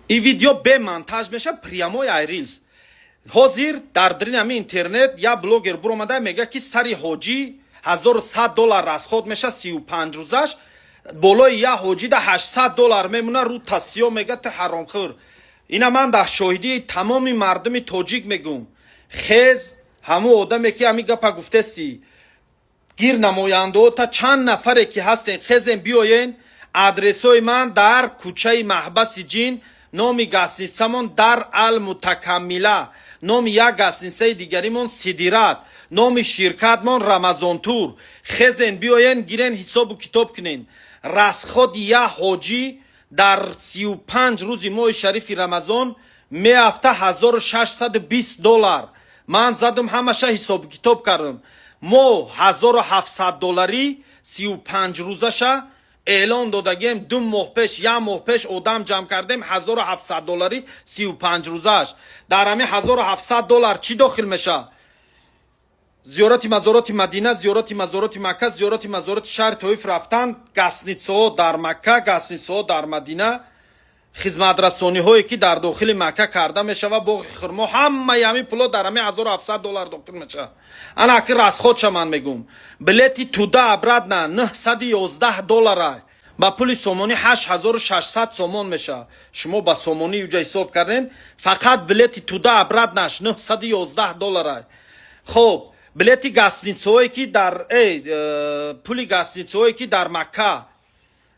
Ин видео бе монтаж меша, прямой ай рилс. Ҳозир дар дарини ҳамин интернет як блогер буромада, мега, ки сари ҳоҷӣ 1100 доллар расход меша 35 рӯзаш. Болои як ҳоҷида 800 доллар мемона. Рӯ тасиё мега, ту ҳаромхӯр. Ина ман дар шоҳидии тамоми мардуми тоҷик мегӯм: хез, ҳамун одаме, ки ҳамин гапа гуфтести, гир намояндаҳо та чанд нафаре ки ҳастен, хезен, биёен. Адресҳои ман дар кӯчаи Маҳбаси Ҷин, номи гостиницамон Дар Ал Мутакаммила, номи як гостиницаи дигаримон Сидират, номи ширкатмон Рамазонтур. Хезен, биёен, гирен, ҳисобу китоб кунен. Расходи як ҳоҷӣ дар 35 рӯзи моҳи шарифи Рамазон меафта 1620 доллар. Ман задам, ҳамаша ҳисобу китоб кардам. Мо 1700 долларӣ 35 рӯзаша эълон додагем 2 моҳ пеш, як моҳ пеш одам ҷамъ кардем. 1700 долларӣ 35 рӯзаш. Дар ҳамин 1700 доллар чӣ дохил мешавад? Зиёрати мазороти Мадина, зиёрати мазороти Макка, зиёрати мазороти шаҳри Тоиф рафтан, гостиницаҳо дар Макка, гостиницаҳо дар Мадина, хизматрасониҳое, ки дар дохили Макка карда мешавад, боғи хурмо, ҳамаи ҳамин пуло дар ҳамин 1700 доллар дохил мешавад. Ана аки расходша ман мегӯм. Билети туда обратно 911 доллара, ба пули сомонӣ 8600 сомон мешавад. Шумо ба сомонӣ уҷа ҳисоб кардем. Фақат билети туда обратнаш 911 доллара. Хоб, билети гостиницаҳое, ки дар пули гостиницаҳое, ки дар Макка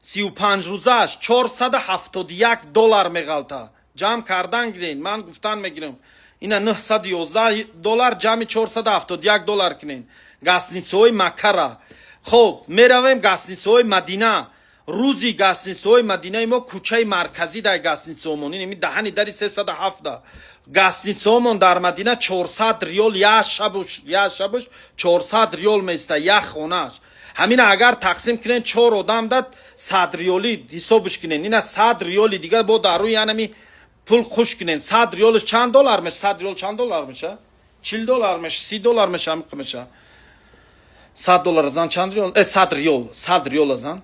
35 рӯзаш 471 доллар меғалта. Ҷамъ кардан гирен, ман гуфтан мегирам. Ина 911 доллар ҷамъи 471 доллар кунен гостиницаҳои Маккара. Хоб, меравем гостиницаҳои Мадина. Рӯзи гостиницаҳои Мадинаи мо кӯчаи марказӣ дар гостиницаҳомон, ин даҳани дари 307 гостиницаҳомон дар Мадина 400 риёл як шабуш, як шабуш 400 риёл меиста як хонаш. Ҳамина агар тақсим кунен, чор одам дад 100 риёлӣ ҳисобш кунен. Ина 100 риёли дигар бо дар рӯи анами пул хуш кунен. 100 риёлш чанд доллар меша? 100 риёл чанд доллар меша? 40 доллар меша, 30 доллар меша, ҳамиқа меша. 100 доллар зан, чанд риёл? 100 риёл, 100 риёла зан.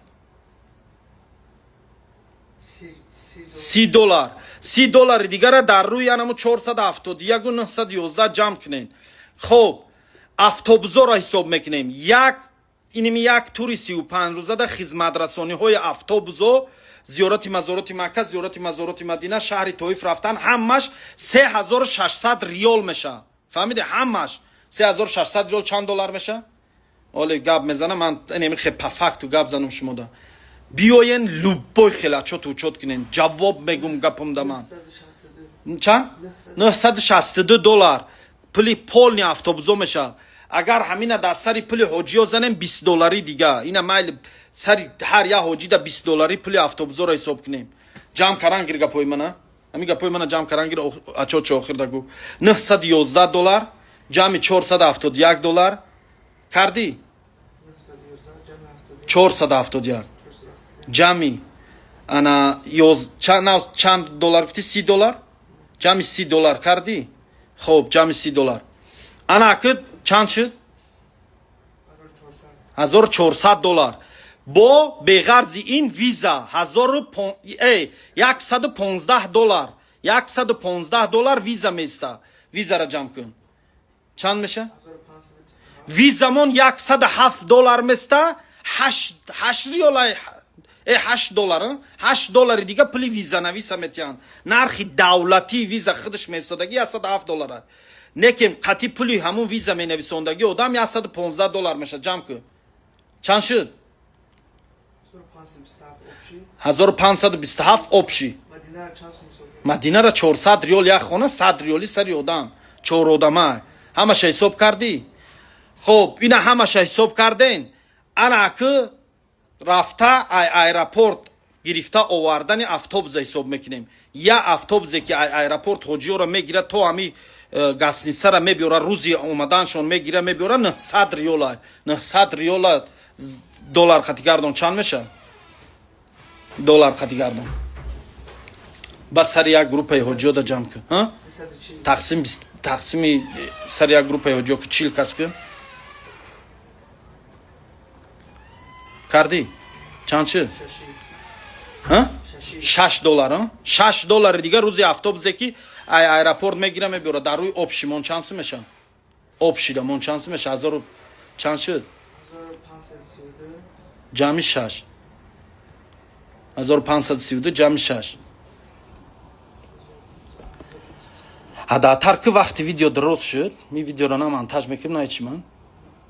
30. 30 доллар. 30 доллари дигара дар рӯи анаму 471-у 911 ҷамъ кунен. Хоб, автобусоро ҳисоб мекунем. Як иними як тури 35 рӯзада хизматрасониҳои автобусо, зиёрати мазороти Макка, зиёрати мазороти Мадина, шаҳри Тоиф рафтан, ҳамаш 3600 риёл меша. Фаҳмиде? Ҳамаш 3600 риёл чанд доллар меша? Оле гап мезанам ман, инеми хе по факту гап занам. Шумода биёен, любой хел отчёту учёт кунен, ҷавоб мегум гапам да ман. 962. Чанд? 962 доллар пули полный автобусо мешавад. Агар ҳамина дар сари пули ҳоҷиё занем, 20 доллари дига, ина майли, сари ҳар як ҳоҷида 20 доллари пули автобусоро ҳисоб кунем. Ҷамъ каран гир гапои мана, ҳамин гапои мана ҷамъ каран гир. Отчётчо охир дагу: 911 доллар ҷамъи 471 доллар кардӣ. 911 ҷамъи 71. 471. 471. Ҷамъи ана чанд доллар гуфтӣ? 30 доллар. Ҷамъи 30 доллар кардӣ. Хоб, ҷамъи 30 доллар ана аки чанд шуд? 1400. 1400 доллар. Бо беғарзи ин виза 115 доллар, 115 доллар виза меиста. Визара ҷамъ кун, чанд меша? 1527. Визамон 107 доллар места, 8 риёла, 8 доллар, 8 доллари дига пули визанависа метиҳанд. Нархи давлатии виза худаш местодагӣ 107 доллара, некем қатъи пули ҳамун виза менависондагӣ одам 115 доллар меша. Ҷамъ кун, чанд шуд? 1527 общий. 1527 общий. Мадинара чанд сум ҳисоб? Мадинара 400 риёл як хона, 100 риёли сари одам, чор одама. Ҳамаша ҳисоб кардӣ? Хоб, ина ҳамаша ҳисоб карден. Ана акы рафта ай аэропорт гирифта овардани автобуса ҳисоб мекунем. Я автобусе, ки ай аэропорт ҳоҷиёро мегирад, то ҳами гостиницара мебиёра, рӯзи омаданшон мегира, мебиёра, 900 риёла. 900 риёла доллар қатигардон, чанд мешавад доллар қатигардон? Ба сари як группаи ҳоҷиёда ҷамъ кун, ҳа? 240. Тақсим тақсими сари як группаи ҳоҷиё ки 40 кас ки кардӣ, чанд шуд? Шаши. Ҳа? 6 доллар, 6 доллари дигар рӯзи автобусе, ки ай аэропорт мегира, мебиёра. Дар рӯи общий мон чанд сум меша? Общий да мон чанд сум меша? Ҳазору чанд шуд? 1532. Ҷамъи 6, 1532 ҷамъи 6. Ҳадатар ки вақти видео дуруст шуд, ми видеоро на монтаж мекунем, на ҳечи. Ман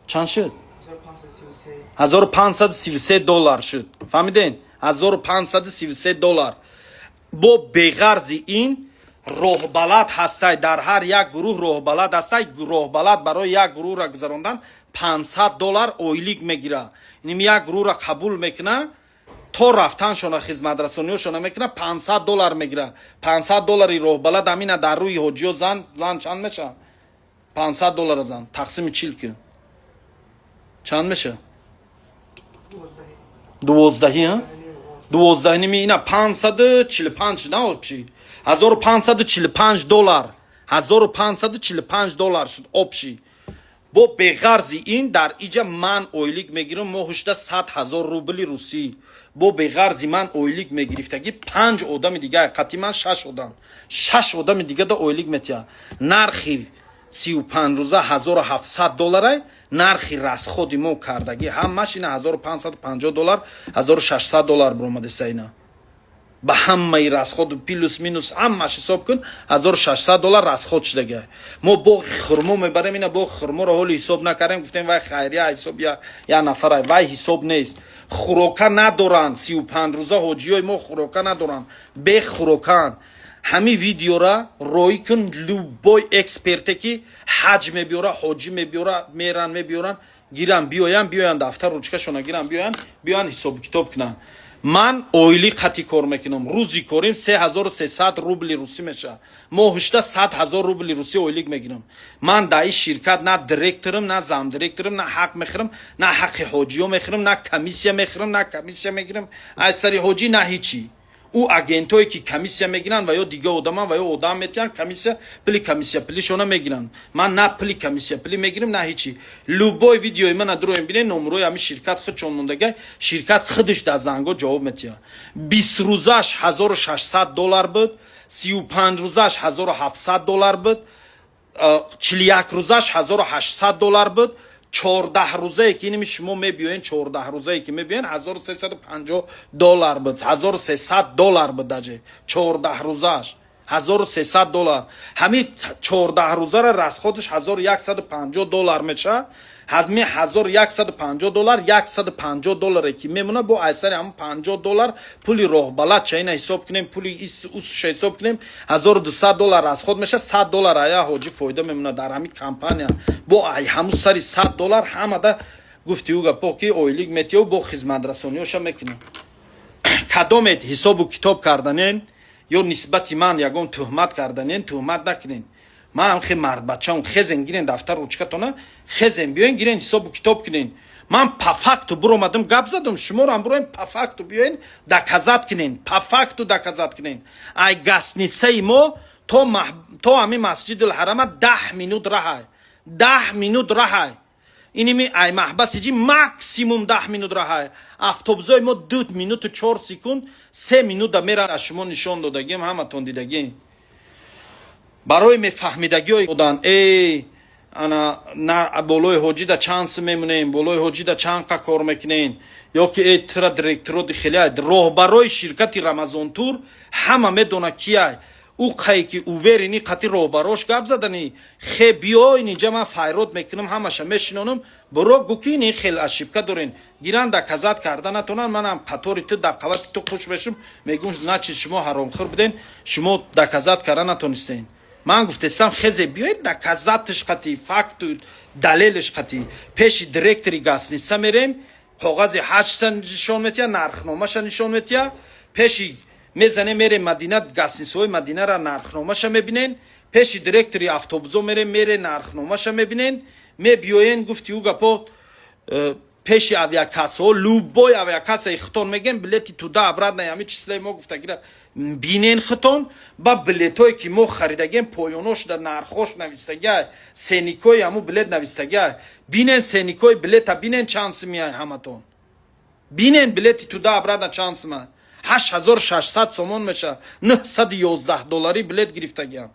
чанд шуд? 1533. 1533 доллар шуд, фаҳмиден? 1533 доллар. Бо беғарзи ин роҳбалад ҳастай. Дар ҳар як гурӯҳ роҳбалад ҳастай. Роҳбалад барои як гурӯҳра гузарондан 500 доллар ойлик мегира. Иним як гурӯҳра қабул мекуна, то рафтаншона хизматрасониҳошона мекуна, 500 доллар мегира. 500 доллари роҳбалад амина дар рӯи ҳоҷиё зан, зан, чанд меша? 500 доллара зан, тақсими 40 ки, чанд меша? 12. 12-ҳи, 12 ними. Ина 545 на, общий 1545 доллар, 1545 доллар шуд общий. Бо беғарзи ин дар иҷа ман ойлик мегирам моҳушда 100 000 рубли русӣ. Бо беғарзи ман ойлик мегирифтагӣ панҷ одами дига, қати ман шаш одам, шаш одами дига да ойлик метиҳа. Нархи 35 рӯза 1700 долларай. Нархи расход и мо кардагӣ ҳамаш ина 1550 доллар, 1600 доллар биромадеса. Ина ба ҳамаи расход у плюс минус ҳамаш ҳисоб кун, 1600 доллар расход шудага. Мо боғи хурмо мебарем. Ина боғи хурморо ҳоли ҳисоб накардем, гуфтем вай хайрия ҳисоб я нафара, вай ҳисоб нест. Хӯрока надоранд 35 рӯза ҳоҷиёи мо, хӯрока надоранд, бехӯрокаанд. Ҳамин видеора роӣ кун. Любой эксперте, ки ҳаҷ мебиёра, ҳоҷӣ мебиёра, меран, мебиёранд, гиран биёян, биёян, дафтар ручкашона гиран, биёян, биёян, ҳисобу китоб кунанд. Ман оилӣ қати кор мекунам. Рӯзи корим 3300 рубли русӣ мешавад. Моҳишта 100 000 рубли русӣ ойлик мегирам. Ман дар ин ширкат на директорам, на замдиректорам, на ҳақ мехӯрам, на ҳаққи ҳоҷиё мехӯрам, на комиссия мехӯрам, на комиссия мегирам аз сари ҳоҷӣ, на ҳичи. Ӯ агентое, ки комиссия мегиранд, ва ё дига одаман, ва ё одам метиҳанд комиссия, пули комиссия пулишона мегиранд. Ман на пули комиссия пули мегирам, на ҳичи. Любой видеои мана дуроем, бинед, номерои ҳамин ширкат худшон мондагай. Ширкат худаш дар занго ҷавоб метиҳад. 20 рӯзаш 1600 доллар буд, 35 рӯзаш 1700 доллар буд, 41 рӯзаш 1800 доллар буд. 14 рӯзае, ки иними шумо мебиёен, 14 рӯзае, ки мебиёен, 1350 доллар буд, 1300 доллар буд. Даже 14 рӯзаш 1300 доллар. Ҳамин 14 рӯзара расход аш 1150 доллар мешавад. Ҳазми 1150 доллар, 150 долларе, ки мемона, бо айсари ҳамн 50 доллар пули роҳбалад ча, ина ҳисоб кунем, пули усша ҳисоб кунем, 1200 доллар расход меша. 100 доллар ая ҳоҷӣ фоида мемона дар ҳамин компания. Бо ай ҳамун сари 100 доллар ҳамада гуфти ӯ гапо, ки ойлик метиҳу бо хизматрасониҳоша мекунем. Кадомед ҳисобу китоб карданен ё нисбати ман ягон туҳмат карданен, туҳмат накунен. Ман хе мардбачаам. Хезен, гирен дафтар ручкатона, хезен, биёен, гирен, ҳисобу китоб кунен. Ман по факту буромадам, гап задам. Шуморо буроем, по факту биёен, доказать кунен, по факту доказать кунен. Ай гостиница и мо то ҳамин Масҷидул Ҳарама 10 минут раҳай, 10 минут раҳай. Иними ай маҳбасиҷи максимум 10 минут раҳай. Автобусои мо 2 минуту 4 секунд, 3 минута мера. Аз шумо нишон додагим, ҳаматон дидагим. Барои мефаҳмидагиҳои одан эй ана на болои ҳоҷида чанд сум мемонем, болои ҳоҷида чанд қа кор мекунем, ё ки эй тра директороди хеле роҳбарои ширкати Рамазонтур ҳама медона кияй. Ӯ қае ки уверенный қати роҳбарош гап задани, хе биё инҷа, ман файрод мекунам, ҳамаша мешинонам. Биро гӯ, ки ин хел ошибка дорен. Гиран, доказать карда натонан, манам қатори ту дар қавати ту хуш мешум, мегӯм: значит, шумо ҳаромхӯр буден, шумо доказать карда натонистен. Ман гуфтестам: хезе, биёед, доказать ш қати, факту далелш қати. Пеши директори гостиница мерем, коғази ҳаҷса нишон метиҳа, нархномаша нишон метиҳа. Пеши мезанем, мерем Мадина, гостиница ҳои Мадинара нархномаша мебинен. Пеши директори автобусо мерем, мере, нархномаша мебинен, мебиёен. Гуфти ӯ гапо, пеши авиакассаҳо, любой авиакасса и хитон мегем, билети туда обратно ҳами числаи мо гуфтагира бинен хитон. Ба билетое, ки мо харидагем, поёнош да нархош навистагиай, ценник ои ҳаму билет навистагиай. Бинен ценник ои билета, бинен чанд сумиай. Ҳаматон бинен, билети туда обратно чанд сума. 8600 сомон меша. 911 доллари билет гирифтагиам.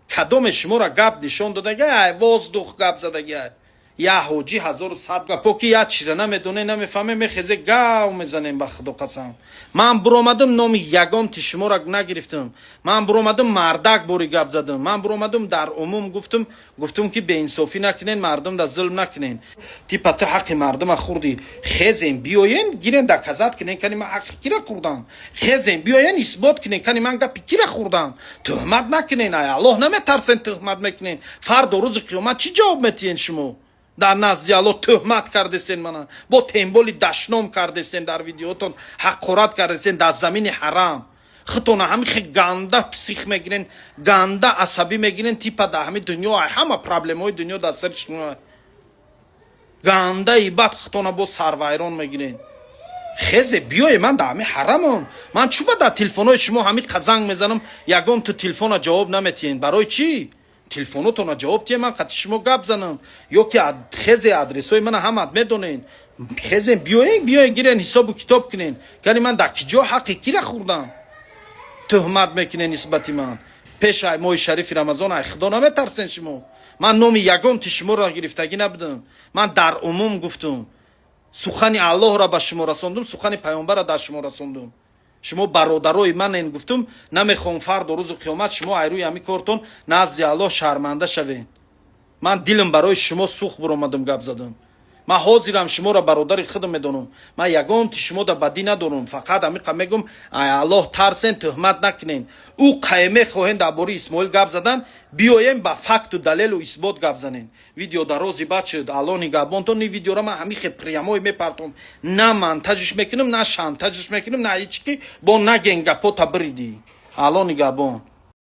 Кадоме шуморо гап нишон додага? Ай воздух гап задагиай. Я ҳоҷӣ 1100 гапо ки я чира намедоне, намефаҳме, мехезе, гав мезанем. Ба худо қасам, ман буромадам, номи ягонти шуморо нагирифтам. Ман буромадам, мардак бори гап задам. Ман буромадам, дар умум гуфтам, гуфтам, ки беинсофӣ накунен, мардум да зулм накунен. Типа ту ҳаққи мардума хӯрдӣ. Хезем, биёен, гирен, доказать кунен, кани ман ҳаққи кира хӯрдам. Хезем, биёен, исбот кунен, кани ман гапи кира хӯрдам. Тӯҳмат накунен. Ай Аллоҳ наметарсен, тӯҳмат мекунен. Фардо, рӯзи қиёмат, чӣ ҷавоб метиҳен шумо дар назди Аллоҳ? Тӯҳмат кардесен мана, бо темболи дашном кардесен, дар видеотон ҳақорат кардесен дар замини ҳарам. Худтона ҳами хе ганда псих мегирен, ганда асабӣ мегирен. Типа дар ҳами дунё ҳама проблемаҳои дунё дар сари шумо. Гандаи бад худтона бо сарвайрон мегирен. Хезе, биёе, ман дар ҳами ҳарамам. Ман чӯба дар телефонҳои шумо ҳами қазанг мезанам, ягон ту телефона ҷавоб наметиҳен. Барои чӣ? Телефонотона ҷавоб тиҳем, ман қати шумо гап занам. Ё ки хезе, адресҳои мана ҳамат медонен. Хезем, биёен, биёен, гирен, ҳисобу китоб кунен, кани ман дар ки ҷо ҳаққи кира хӯрдам. Тӯҳмат мекунен нисбати ман пеш ай моҳи шарифи Рамазон. Ай худо наметарсен шумо? Ман номи ягонти шуморо гирифтагӣ набудам. Ман дар умум гуфтум, сухани Аллоҳро ба шумо расондум, сухани паёмбарро дар шумо расондум. Шумо бародарои манен, гуфтум. Намехоҳам фардо, рӯзи қиёмат, шумо айрӯи ҳами кортон назди Аллоҳ шарманда шавед. Ман дилам барои шумо сӯх, буромадам, гап задам. Ман ҳозирам шуморо бародари худам медонам. Ман ягонти шумо да бадӣ надорам. Фақат ҳамиқа мегум: ай Аллоҳ тарсен, тӯҳмат накунен. Ӯ қае мехоҳен дар бораи Исмоил гап задан, биёем, ба факту далелу исбот гап занен. Видео дарози бад шуд. Алло нигаҳбонтон. Ни видеора ман ҳамихе прямой мепартом. На монтажиш мекунам, на шантажиш мекунам, на ҳеч ки бо наген гапота биридӣ. Алло нигаҳбон.